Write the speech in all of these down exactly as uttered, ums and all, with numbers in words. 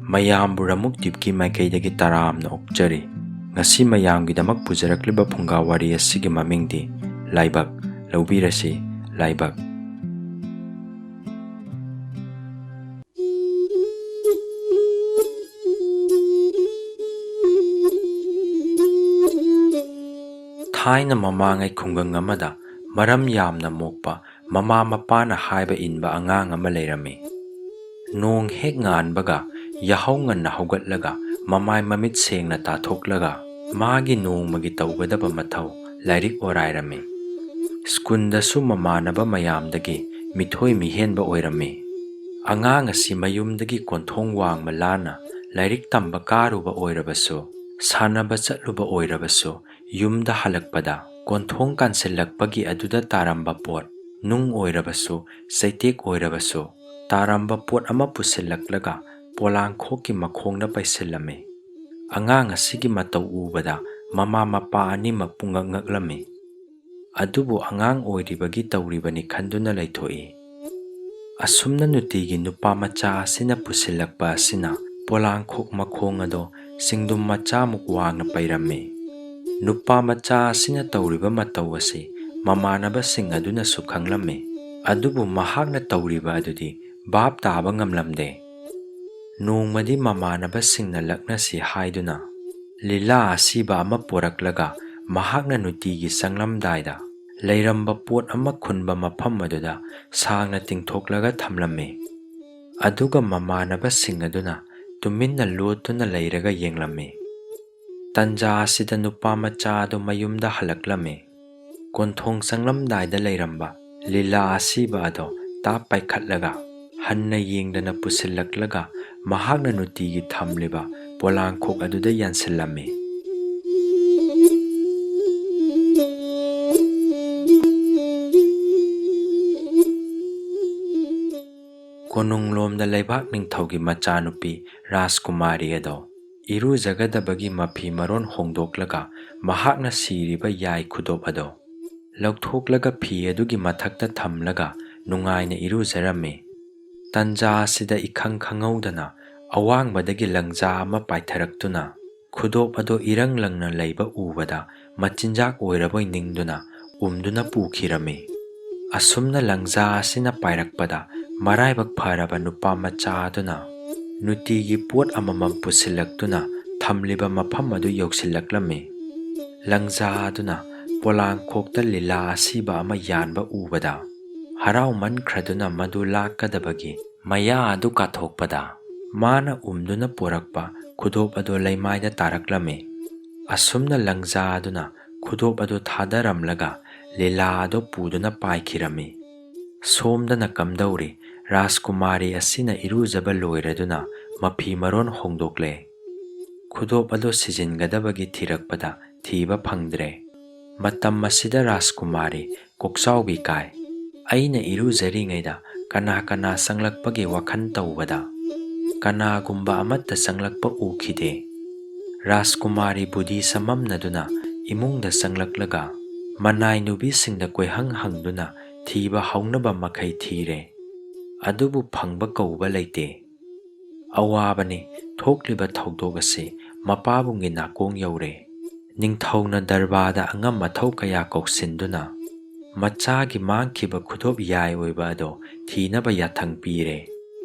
ꯃꯌꯥꯝꯕꯨ ꯔꯃꯨꯛ ꯗꯤꯞꯀꯤ ꯃꯥꯏꯀꯩꯗꯒꯤ ꯇꯔꯥꯝꯅ ꯑꯣꯛꯆꯔꯤ꯫ ꯉꯁꯤ ꯃꯌꯥꯝꯒꯤꯗꯃꯛ ꯄꯨꯖꯔꯛꯂꯤꯕ ꯐꯨꯡꯒꯥ ꯋꯥꯔꯤ ꯑꯁꯤꯒꯤ ꯃꯃꯤꯡꯗꯤ ꯂꯥꯏꯕꯛ꯫ ꯂꯧꯕꯤꯔꯁꯤ, ꯂꯥꯏꯕꯛ꯫ ꯊꯥꯏꯅ ꯃꯃꯥꯡꯉꯩ ꯈꯨꯡꯒꯪ ꯑꯃꯗ ꯃꯔꯝ ꯌꯥꯝꯅ ꯃꯣꯛꯄ, ꯃꯃꯥ ꯃꯄꯥꯅ ꯍꯥꯏꯕ ꯏꯟꯕ ꯑꯉꯥꯡ ꯑꯃ ꯂꯩꯔꯝꯃꯤ꯫ ꯅꯣꯡ ꯍꯦꯛ ꯉꯥꯟꯕꯒ ꯌꯥꯍꯧ ꯉꯟꯅ ꯍꯧꯒꯠꯂꯒ ꯃꯃꯥꯏ ꯃꯃꯤꯠ ꯁꯦꯡꯅ ꯇꯥꯊꯣꯛꯂꯒ ꯃꯥꯒꯤ ꯅꯣꯡꯃꯒꯤ ꯇꯧꯒꯗꯕ ꯃꯊꯧ ꯂꯥꯏꯔꯤꯛ ꯑꯣꯔꯥꯏꯔꯝꯃꯤ꯫ ꯁ꯭ꯀꯨꯜꯗꯁꯨ ꯃꯃꯥꯟꯅꯕ ꯃꯌꯥꯝꯗꯒꯤ ꯃꯤꯊꯣꯏ ꯃꯤꯍꯦꯟꯕ ꯑꯣꯏꯔꯝꯃꯤ꯫ ꯑꯉꯥꯡ ꯑꯁꯤ ꯃꯌꯨꯝꯗꯒꯤ ꯀꯣꯟꯊꯣꯡ ꯋꯥꯡꯃ ꯂꯥꯟꯅ ꯂꯥꯏꯔꯤꯛ ꯇꯝꯕ ꯀꯥꯔꯨꯕ ꯑꯣꯏꯔꯕꯁꯨ, ꯁꯥꯟꯅꯕ ꯆꯠꯂꯨꯕ ꯑꯣꯏꯔꯕꯁꯨ, ꯌꯨꯝꯗ ꯍꯜꯂꯛꯄꯗ ꯀꯣꯟꯊꯣꯡ ꯀꯥꯟꯁꯤꯜꯂꯛꯄꯒꯤ ꯑꯗꯨꯗ ꯇꯥꯔꯝꯕ ꯄꯣꯠ, ꯅꯨꯡ ꯑꯣꯏꯔꯕꯁꯨ, ꯆꯩꯇꯦꯛ ꯑꯣꯏꯔꯕꯁꯨ, ꯇꯥꯔꯝꯕ ꯄꯣꯠ ꯑꯃ ꯄꯨꯁꯤꯜꯂꯛꯂꯒ ꯄꯣꯂꯥꯡꯈꯣꯛꯀꯤ ꯃꯈꯣꯡꯗ ꯄꯩꯁꯤꯜꯂꯝꯃꯤ꯫ ꯑꯉꯥꯡ ꯑꯁꯤꯒꯤ ꯃꯇꯧ ꯎꯕꯗ ꯃꯃꯥ ꯃꯄꯥ ꯑꯅꯤꯃꯛ ꯄꯨꯡꯉꯛ ꯉꯛꯂꯝꯃꯤ꯫ ꯑꯗꯨꯕꯨ ꯑꯉꯥꯡ ꯑꯣꯏꯔꯤꯕꯒꯤ ꯇꯧꯔꯤꯕꯅꯤ ꯈꯟꯗꯨꯅ ꯂꯩꯊꯣꯛꯏ꯫ ꯑꯁꯨꯝꯅ ꯅꯨꯡꯇꯤꯒꯤ ꯅꯨꯄꯥ ꯃꯆꯥ ꯑꯁꯤꯅ ꯄꯨꯁꯤꯜꯂꯛꯄ ꯑꯁꯤꯅ ꯄꯣꯂꯥꯡꯈꯣꯛ ꯃꯈꯣꯡ ꯑꯗꯣ ꯆꯤꯡꯗꯨꯝ ꯃꯆꯥꯃꯨꯛ ꯋꯥꯡꯅ ꯄꯩꯔꯝꯃꯤ꯫ ꯅꯨꯄꯥ ꯃꯆꯥ ꯑꯁꯤꯅ ꯇꯧꯔꯤꯕ ꯃꯇꯧ ꯑꯁꯤ ꯃꯃꯥꯟꯅꯕꯁꯤꯡ ꯑꯗꯨꯅꯁꯨ ꯈꯪꯂꯝꯃꯤ꯫ ꯑꯗꯨꯕꯨ ꯃꯍꯥꯛꯅ ꯇꯧꯔꯤꯕ ꯑꯗꯨꯗꯤ ꯚꯥꯞ ꯇꯥꯕ ꯉꯝꯂꯝꯗꯦ꯫ ꯅꯣꯡꯃꯗꯤ ꯃꯃꯥꯟꯅꯕꯁꯤꯡꯅ ꯂꯛꯅꯁꯤ ꯍꯥꯏꯗꯨꯅ ꯂꯤꯂꯥ ꯑꯁꯤꯕ ꯑꯃ ꯄꯣꯔꯛꯂꯒ ꯃꯍꯥꯛꯅ ꯅꯨꯡꯇꯤꯒꯤ ꯆꯪꯂꯝꯗꯥꯏꯗ ꯂꯩꯔꯝꯕ ꯄꯣꯠ ꯑꯃ ꯈꯨꯟꯕ ꯃꯐꯝ ꯑꯗꯨꯗ ꯁꯥꯡꯅ ꯇꯤꯡꯊꯣꯛꯂꯒ ꯊꯝꯂꯝꯃꯤ꯫ ꯑꯗꯨꯒ ꯃꯃꯥꯟꯅꯕꯁꯤꯡ ꯑꯗꯨꯅ ꯇꯨꯃꯤꯟꯅ ꯂꯣꯠꯇꯨꯅ ꯂꯩꯔꯒ ꯌꯦꯡꯂꯝꯃꯤ꯫ ꯇꯟꯖꯥ ꯑꯁꯤꯗ ꯅꯨꯄꯥ ꯃꯆꯥ ꯑꯗꯨ ꯃꯌꯨꯝꯗ ꯍꯜꯂꯛꯂꯝꯃꯤ꯫ ꯀꯣꯟꯊꯣꯡ ꯆꯪꯂꯝꯗꯥꯏꯗ ꯂꯩꯔꯝꯕ ꯂꯤꯂꯥ ꯑꯁꯤꯕ ꯑꯗꯣ ꯇꯥꯞ ꯄꯥꯏꯈꯠꯂꯒ ꯍꯟꯅ ꯌꯦꯡꯗꯅ ꯄꯨꯁꯤꯜꯂꯛꯂꯒ ꯃꯍꯥꯛꯅ ꯅꯨꯡꯇꯤꯒꯤ ꯊꯝꯂꯤꯕ ꯄꯣꯂꯥꯡꯈꯣꯛ ꯑꯗꯨꯗ ꯌꯥꯟꯁꯤꯜꯂꯝꯃꯤ꯫ ꯀꯣꯅꯨꯡꯂꯣꯝꯗ ꯂꯩꯕꯥꯛ ꯅꯤꯡꯊꯧꯒꯤ ꯃꯆꯥꯅꯨꯄꯤ ꯔꯥꯖꯀꯨꯃꯥꯔꯤ ꯑꯗꯣ ꯏꯔꯨꯖꯒꯗꯕꯒꯤ ꯃꯐꯤ ꯃꯔꯣꯟ ꯍꯣꯡꯗꯣꯛꯂꯒ ꯃꯍꯥꯛꯅ ꯁꯤꯔꯤꯕ ꯌꯥꯏ ꯈꯨꯗꯣꯞ ꯑꯗꯣ ꯂꯧꯊꯣꯛꯂꯒ ꯐꯤ ꯑꯗꯨꯒꯤ ꯃꯊꯛꯇ ꯊꯝꯂꯒ ꯅꯨꯡꯉꯥꯏꯅ ꯏꯔꯨꯖꯔꯝꯃꯤ꯫ ꯇꯟꯖꯥ ꯑꯁꯤꯗ ꯏꯈꯪ ꯈꯪꯍꯧꯗꯅ ꯑꯋꯥꯡꯕꯗꯒꯤ ꯂꯪꯖꯥ ꯑꯃ ꯄꯥꯏꯊꯔꯛꯇꯨꯅ ꯈꯨꯗꯣꯞ ꯑꯗꯣ ꯏꯔꯪ ꯂꯪꯅ ꯂꯩꯕ ꯎꯕꯗ ꯃꯆꯤꯟꯖꯥꯛ ꯑꯣꯏꯔꯕꯣꯏ ꯅꯤꯡꯗꯨꯅ ꯎꯝꯗꯨꯅ ꯄꯨꯈꯤꯔꯝꯃꯤ꯫ ꯑꯁꯨꯝꯅ ꯂꯪꯖꯥ ꯑꯁꯤꯅ ꯄꯥꯏꯔꯛꯄꯗ ꯃꯔꯥꯏꯕꯛ ꯐꯔꯕ ꯅꯨꯄꯥ ꯃꯆꯥ ꯑꯗꯨꯅ ꯅꯨꯡꯇꯤꯒꯤ ꯄꯣꯠ ꯑꯃꯃꯝ ꯄꯨꯁꯤꯜꯂꯛꯇꯨꯅ ꯊꯝꯂꯤꯕ ꯃꯐꯝ ꯑꯗꯨ ꯌꯧꯁꯤꯜꯂꯛꯂꯝꯃꯤ꯫ ꯂꯪꯖꯥ ꯑꯗꯨꯅ ꯄꯣꯂꯥꯡꯈꯣꯛꯇ ꯂꯤꯂꯥ ꯑꯁꯤꯕ ꯑꯃ ꯌꯥꯟꯕ ꯎꯕꯗ ꯍꯔꯥꯎꯃꯟꯈ꯭ꯔꯗꯨꯅ ꯃꯗꯨ ꯂꯥꯛꯀꯗꯕꯒꯤ ꯃꯌꯥ ꯑꯗꯨ ꯀꯥꯊꯣꯛꯄꯗ ꯃꯥꯅ ꯎꯝꯗꯨꯅ ꯄꯨꯔꯛꯄ ꯈꯨꯗꯣꯞ ꯑꯗꯨ ꯂꯩꯃꯥꯏꯗ ꯇꯥꯔꯛꯂꯝꯃꯤ꯫ ꯑꯁꯨꯝꯅ ꯂꯪꯖꯥ ꯑꯗꯨꯅ ꯈꯨꯗꯣꯞ ꯑꯗꯨ ꯊꯥꯗꯔꯝꯂꯒ ꯂꯤꯂꯥ ꯑꯗꯨ ꯄꯨꯗꯨꯅ ꯄꯥꯏꯈꯤꯔꯝꯃꯤ꯫ ꯁꯣꯝꯗꯅ ꯀꯝꯗꯧꯔꯤ, ꯔꯥꯖꯀꯨꯃꯥꯔꯤ ꯑꯁꯤꯅ ꯏꯔꯨꯖꯕ ꯂꯣꯏꯔꯗꯨꯅ ꯃꯐꯤ ꯃꯔꯣꯟ ꯍꯣꯡꯗꯣꯛꯂꯦ꯫ ꯈꯨꯗꯣꯞ ꯑꯗꯨ ꯁꯤꯖꯤꯟꯒꯗꯕꯒꯤ ꯊꯤꯔꯛꯄꯗ ꯊꯤꯕ ꯐꯪꯗ꯭ꯔꯦ꯫ ꯃꯇꯝ ꯑꯁꯤꯗ ꯔꯥꯖꯀꯨꯃꯥꯔꯤ ꯀꯣꯛꯆꯥꯎꯕꯤ ꯀꯥꯏ꯫ ꯑꯩꯅ ꯏꯔꯨꯖꯔꯤꯉꯩꯗ ꯀꯅꯥ ꯀꯅꯥ ꯆꯪꯂꯛꯄꯒꯤ ꯋꯥꯈꯜ ꯇꯧꯕꯗ ꯀꯅꯥꯒꯨꯝꯕ ꯑꯃꯠꯇ ꯆꯪꯂꯛꯄ ꯎꯈꯤꯗꯦ꯫ ꯔꯥꯖꯀꯨꯃꯥꯔꯤ ꯕꯨꯙꯤ ꯁꯃꯝꯅꯗꯨꯅ ꯏꯃꯨꯡꯗ ꯆꯪꯂꯛꯂꯒ ꯃꯅꯥꯏ ꯅꯨꯕꯤꯁꯤꯡꯗ ꯀꯣꯏꯍꯪ ꯍꯪꯗꯨꯅ ꯊꯤꯕ ꯍꯧꯅꯕ ꯃꯈꯩ ꯊꯤꯔꯦ꯫ ꯑꯗꯨꯕꯨ ꯐꯪꯕ ꯀꯧꯕ ꯂꯩꯇꯦ꯫ ꯑꯋꯥꯕꯅꯤ, ꯊꯣꯛꯂꯤꯕ ꯊꯧꯗꯣꯛ ꯑꯁꯤ ꯃꯄꯥꯕꯨꯡꯒꯤ ꯅꯥꯀꯣꯡ ꯌꯧꯔꯦ꯫ ꯅꯤꯡꯊꯧꯅ ꯗꯔꯕꯥꯔꯗ ꯑꯉꯝ ꯑꯊꯧ ꯀꯌꯥ ꯀꯧꯁꯤꯟꯗꯨꯅ ꯃꯆꯥꯒꯤ ꯃꯥꯡꯈꯤꯕ ꯈꯨꯗꯣꯞ ꯌꯥꯏ ꯑꯣꯏꯕ ꯑꯗꯣ ꯊꯤꯅꯕ ꯌꯥꯊꯪ ꯄꯤꯔꯦ꯫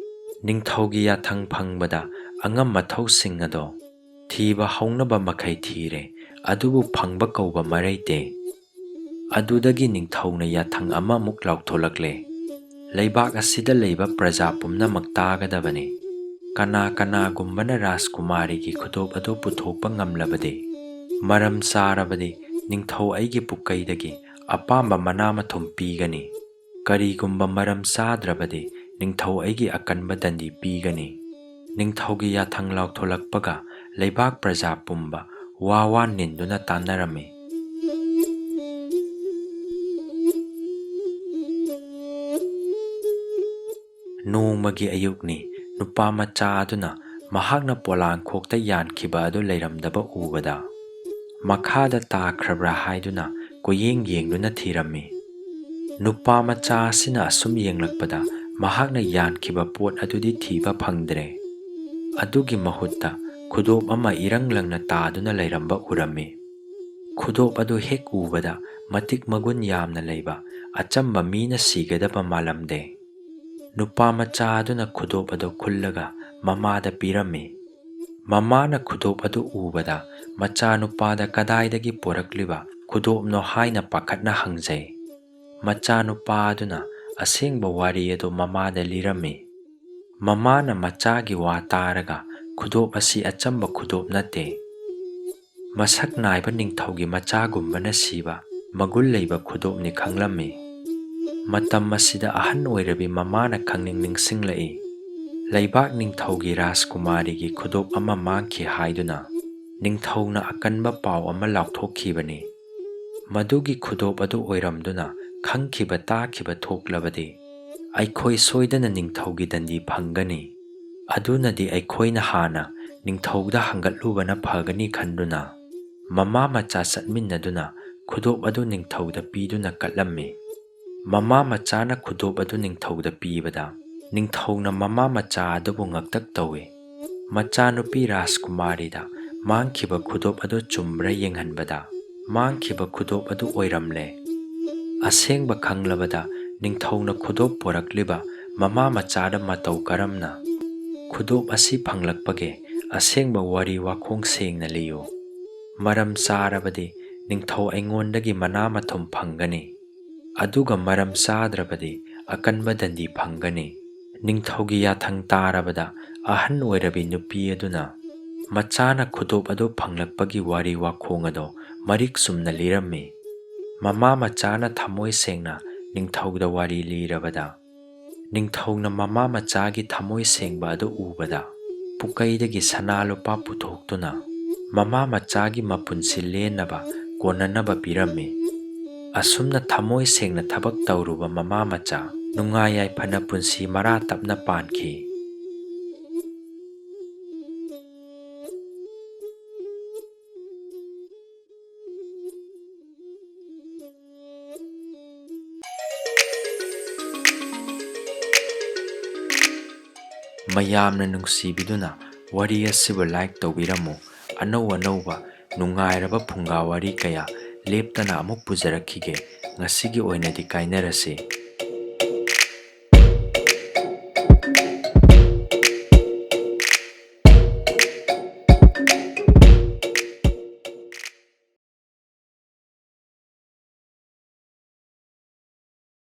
ꯅꯤꯡꯊꯧꯒꯤ ꯌꯥꯊꯪ ꯐꯪꯕꯗ ꯑꯉꯝ ꯑꯊꯧꯁꯤꯡ ꯑꯗꯣ ꯊꯤꯕ ꯍꯧꯅꯕ ꯃꯈꯩ ꯊꯤꯔꯦ, ꯑꯗꯨꯕꯨ ꯐꯪꯕ ꯀꯧꯕ ꯃꯔꯩꯇꯦ꯫ ꯑꯗꯨꯗꯒꯤ ꯅꯤꯡꯊꯧꯅ ꯌꯥꯊꯪ ꯑꯃꯃꯨꯛ ꯂꯥꯎꯊꯣꯛꯂꯛꯂꯦ, "ꯂꯩꯕꯥꯛ ꯑꯁꯤꯗ ꯂꯩꯕ ꯄ꯭ꯔꯖꯥ ꯄꯨꯝꯅꯃꯛ ꯇꯥꯒꯗꯕꯅꯤ꯫ ꯀꯅꯥ ꯀꯅꯥꯒꯨꯝꯕꯅ ꯔꯥꯖꯀꯨꯃꯥꯔꯤꯒꯤ ꯈꯨꯗꯣꯞ ꯑꯗꯨ ꯄꯨꯊꯣꯛꯄ ꯉꯝꯂꯕꯗꯤ, ꯃꯔꯝ ꯆꯥꯔꯕꯗꯤ ꯅꯤꯡꯊꯧ ꯑꯩꯒꯤ ꯄꯨꯀꯩꯗꯒꯤ ꯑꯄꯥꯝꯕ ꯃꯅꯥ ꯃꯊꯨꯝ ꯄꯤꯒꯅꯤ꯫ ꯀꯔꯤꯒꯨꯝꯕ ꯃꯔꯝ ꯆꯥꯗ꯭ꯔꯕꯗꯤ ꯅꯤꯡꯊꯧ ꯑꯩꯒꯤ ꯑꯀꯟꯕ ꯗꯟꯗꯤ ꯄꯤꯒꯅꯤ꯫" ꯅꯤꯡꯊꯧꯒꯤ ꯌꯥꯊꯪ ꯂꯥꯎꯊꯣꯂꯛꯄꯒ ꯂꯩꯕꯥꯛ ꯄ꯭ꯔꯖꯥ ꯄꯨꯝꯕ ꯋꯥ ꯋꯥ ꯅꯤꯟꯗꯨꯅ ꯇꯥꯟꯅꯔꯝꯃꯤ꯫ ꯅꯣꯡꯃꯒꯤ ꯑꯌꯨꯛꯅꯤ꯫ ꯅꯨꯄꯥ ꯃꯆꯥ ꯑꯗꯨꯅ ꯃꯍꯥꯛꯅ ꯄꯣꯂꯥꯡꯈꯣꯛꯇ ꯌꯥꯟꯈꯤꯕ ꯑꯗꯨ ꯂꯩꯔꯝꯗꯕ ꯎꯕꯗ, ꯃꯈꯥꯗ ꯇꯥꯈ꯭ꯔꯕ꯭ꯔꯥ ꯍꯥꯏꯗꯨꯅ ꯀꯣꯏꯌꯦꯡ ꯌꯦꯡꯗꯨꯅ ꯊꯤꯔꯝꯃꯤ꯫ ꯅꯨꯄꯥ ꯃꯆꯥ ꯑꯁꯤꯅ ꯑꯁꯨꯝ ꯌꯦꯡꯂꯛꯄꯗ ꯃꯍꯥꯛꯅ ꯌꯥꯟꯈꯤꯕ ꯄꯣꯠ ꯑꯗꯨꯗꯤ ꯊꯤꯕ ꯐꯪꯗ꯭ꯔꯦ꯫ ꯑꯗꯨꯒꯤ ꯃꯍꯨꯠꯇ ꯈꯨꯗꯣꯞ ꯑꯃ ꯏꯔꯪ ꯂꯪꯅ ꯇꯥꯗꯨꯅ ꯂꯩꯔꯝꯕ ꯎꯔꯝꯃꯤ꯫ ꯈꯨꯗꯣꯞ ꯑꯗꯨ ꯍꯦꯛ ꯎꯕꯗ ꯃꯇꯤꯛ ꯃꯒꯨꯟ ꯌꯥꯝꯅ ꯂꯩꯕ ꯑꯆꯝꯕ ꯃꯤꯅ ꯁꯤꯒꯗꯕ ꯃꯥꯜꯂꯝꯗꯦ꯫ ꯅꯨꯄꯥ ꯃꯆꯥ ꯑꯗꯨꯅ ꯈꯨꯗꯣꯞ ꯑꯗꯨ ꯈꯨꯜꯂꯒ ꯃꯃꯥꯗ ꯄꯤꯔꯝꯃꯤ꯫ ꯃꯃꯥꯅ ꯈꯨꯗꯣꯞ ꯑꯗꯨ ꯎꯕꯗ ꯃꯆꯥꯅꯨꯄꯥꯗ ꯀꯗꯥꯏꯗꯒꯤ ꯄꯨꯔꯛꯂꯤꯕ ꯈꯨꯗꯣꯞꯅꯣ ꯍꯥꯏꯅ ꯄꯥꯈꯠꯅ ꯍꯪꯖꯩ꯫ ꯃꯆꯥꯅꯨꯄꯥ ꯑꯗꯨꯅ ꯑꯁꯦꯡꯕ ꯋꯥꯔꯤ ꯑꯗꯨ ꯃꯃꯥꯗ ꯂꯤꯔꯝꯃꯤ꯫ ꯃꯃꯥꯅ ꯃꯆꯥꯒꯤ ꯋꯥ ꯇꯥꯔꯒ ꯈꯨꯗꯣꯞ ꯑꯁꯤ ꯑꯆꯝꯕ ꯈꯨꯗꯣꯞ ꯅꯠꯇꯦ, ꯃꯁꯛ ꯅꯥꯏꯕ ꯅꯤꯡꯊꯧꯒꯤ ꯃꯆꯥꯒꯨꯝꯕꯅ ꯁꯤꯕ ꯃꯒꯨꯟ ꯂꯩꯕ ꯈꯨꯗꯣꯞꯅꯤ ꯈꯪꯂꯝꯃꯤ꯫ ꯃꯇꯝ ꯑꯁꯤꯗ ꯑꯍꯟ ꯑꯣꯏꯔꯕꯤ ꯃꯃꯥꯅ ꯈꯪꯅꯤꯡ ꯅꯤꯡꯁꯤꯡꯂꯛꯏ꯫ ꯂꯩꯕꯥꯛ ꯅꯤꯡꯊꯧꯒꯤ ꯔꯥꯖꯀꯨꯃꯥꯔꯤꯒꯤ ꯈꯨꯗꯣꯞ ꯑꯃ ꯃꯥꯡꯈꯤ ꯍꯥꯏꯗꯨꯅ ꯅꯤꯡꯊꯧꯅ ꯑꯀꯟꯕ ꯄꯥꯎ ꯑꯃ ꯂꯥꯎꯊꯣꯛꯈꯤꯕꯅꯤ꯫ ꯃꯗꯨꯒꯤ ꯈꯨꯗꯣꯞ ꯑꯗꯨ ꯑꯣꯏꯔꯝꯗꯨꯅ ꯈꯪꯈꯤꯕ ꯇꯥꯈꯤꯕ ꯊꯣꯛꯂꯕꯗꯤ ꯑꯩꯈꯣꯏ ꯁꯣꯏꯗꯅ ꯅꯤꯡꯊꯧꯒꯤ ꯗꯟꯗꯤ ꯐꯪꯒꯅꯤ꯫ ꯑꯗꯨꯅꯗꯤ ꯑꯩꯈꯣꯏꯅ ꯍꯥꯟꯅ ꯅꯤꯡꯊꯧꯗ ꯍꯪꯒꯠꯂꯨꯕꯅ ꯐꯒꯅꯤ ꯈꯟꯗꯨꯅ ꯃꯃꯥ ꯃꯆꯥ ꯆꯠꯃꯤꯟꯅꯗꯨꯅ ꯈꯨꯗꯣꯞ ꯑꯗꯨ ꯅꯤꯡꯊꯧꯗ ꯄꯤꯗꯨꯅ ꯀꯠꯂꯝꯃꯤ꯫ ꯃꯃꯥ ꯃꯆꯥꯅ ꯈꯨꯗꯣꯞ ꯑꯗꯨ ꯅꯤꯡꯊꯧꯗ ꯄꯤꯕꯗ ꯅꯤꯡꯊꯧꯅ ꯃꯃꯥ ꯃꯆꯥ ꯑꯗꯨꯕꯨ ꯉꯛꯇꯛ ꯇꯧꯏ꯫ ꯃꯆꯥꯅꯨꯄꯤ ꯔꯥꯖꯀꯨꯃꯥꯔꯤꯗ ꯃꯥꯡꯈꯤꯕ ꯈꯨꯗꯣꯞ ꯑꯗꯨ ꯆꯨꯝꯕ꯭ꯔꯥ ꯌꯦꯡꯍꯟꯕꯗ ꯃꯥꯡꯈꯤꯕ ꯈꯨꯗꯣꯞ ꯑꯗꯨ ꯑꯣꯏꯔꯝꯂꯦ꯫ ꯑꯁꯦꯡꯕ ꯈꯪꯂꯕꯗ ꯅꯤꯡꯊꯧꯅ ꯈꯨꯗꯣꯞ ꯄꯣꯔꯛꯂꯤꯕ ꯃꯃꯥ ꯃꯆꯥꯗ ꯃꯇꯧ ꯀꯔꯝꯅ ꯈꯨꯗꯣꯞ ꯑꯁꯤ ꯐꯪꯂꯛꯄꯒꯦ? ꯑꯁꯦꯡꯕ ꯋꯥꯔꯤ ꯋꯥꯈꯣꯡ ꯁꯦꯡꯅ ꯂꯤꯌꯨ꯫ ꯃꯔꯝ ꯆꯥꯔꯕꯗꯤ ꯅꯤꯡꯊꯧ ꯑꯩꯉꯣꯟꯗꯒꯤ ꯃꯅꯥ ꯃꯊꯨꯝ ꯐꯪꯒꯅꯤ, ꯑꯗꯨꯒ ꯃꯔꯝ ꯆꯥꯗ꯭ꯔꯕꯗꯤ ꯑꯀꯟꯕ ꯗꯟꯗꯤ ꯐꯪꯒꯅꯤ꯫ ꯅꯤꯡꯊꯧꯒꯤ ꯌꯥꯊꯪ ꯇꯥꯔꯕꯗ ꯑꯍꯟ ꯑꯣꯏꯔꯕꯤ ꯅꯨꯄꯤ ꯑꯗꯨꯅ ꯃꯆꯥꯅ ꯈꯨꯗꯣꯞ ꯑꯗꯨ ꯐꯪꯂꯛꯄꯒꯤ ꯋꯥꯔꯤ ꯋꯥꯈꯣꯡ ꯑꯗꯨ ꯃꯔꯤꯛ ꯆꯨꯝꯅ ꯂꯤꯔꯝꯃꯤ꯫ ꯃꯃꯥ ꯃꯆꯥꯅ ꯊꯃꯣꯏ ꯁꯦꯡꯅ ꯅꯤꯡꯊꯧꯗ ꯋꯥꯔꯤ ꯂꯤꯔꯕꯗ ꯅꯤꯡꯊꯧꯅ ꯃꯃꯥ ꯃꯆꯥꯒꯤ ꯊꯃꯣꯏ ꯁꯦꯡꯕ ꯑꯗꯨ ꯎꯕꯗ ꯄꯨꯀꯩꯗꯒꯤ ꯁꯅꯥ ꯂꯨꯄꯥ ꯄꯨꯊꯣꯛꯇꯨꯅ ꯃꯃꯥ ꯃꯆꯥꯒꯤ ꯃꯄꯨꯟꯁꯤ ꯂꯦꯟꯅꯕ ꯀꯣꯟꯅꯅꯕ ꯄꯤꯔꯝꯃꯤ꯫ ꯑꯁꯨꯝꯅ ꯊꯃꯣꯏ ꯁꯦꯡꯅ ꯊꯕꯛ ꯇꯧꯔꯨꯕ ꯃꯃꯥ ꯃꯆꯥ ꯅꯨꯡꯉꯥꯏ ꯌꯥꯏꯐꯅ ꯄꯨꯟꯁꯤ ꯃꯔꯥ ꯇꯞꯅ ꯄꯥꯟꯈꯤ꯫ ꯃꯌꯥꯝꯅ ꯅꯨꯡꯁꯤꯕꯤꯗꯨꯅ ꯋꯥꯔꯤ ꯑꯁꯤꯕꯨ like ꯇꯧꯕꯤꯔꯝꯃꯨ꯫ ꯑꯅꯧ ꯑꯅꯧꯕ ꯅꯨꯡꯉꯥꯏꯔꯕ ꯐꯨꯡꯒꯥ ꯋꯥꯔꯤ ꯀꯌꯥ ꯂꯦꯞꯇꯅ ꯑꯃꯨꯛ ꯄꯨꯖꯔꯛꯈꯤꯒꯦ꯫ ꯉꯁꯤꯒꯤ ꯑꯣꯏꯅꯗꯤ ꯀꯥꯏꯅꯔꯁꯤ꯫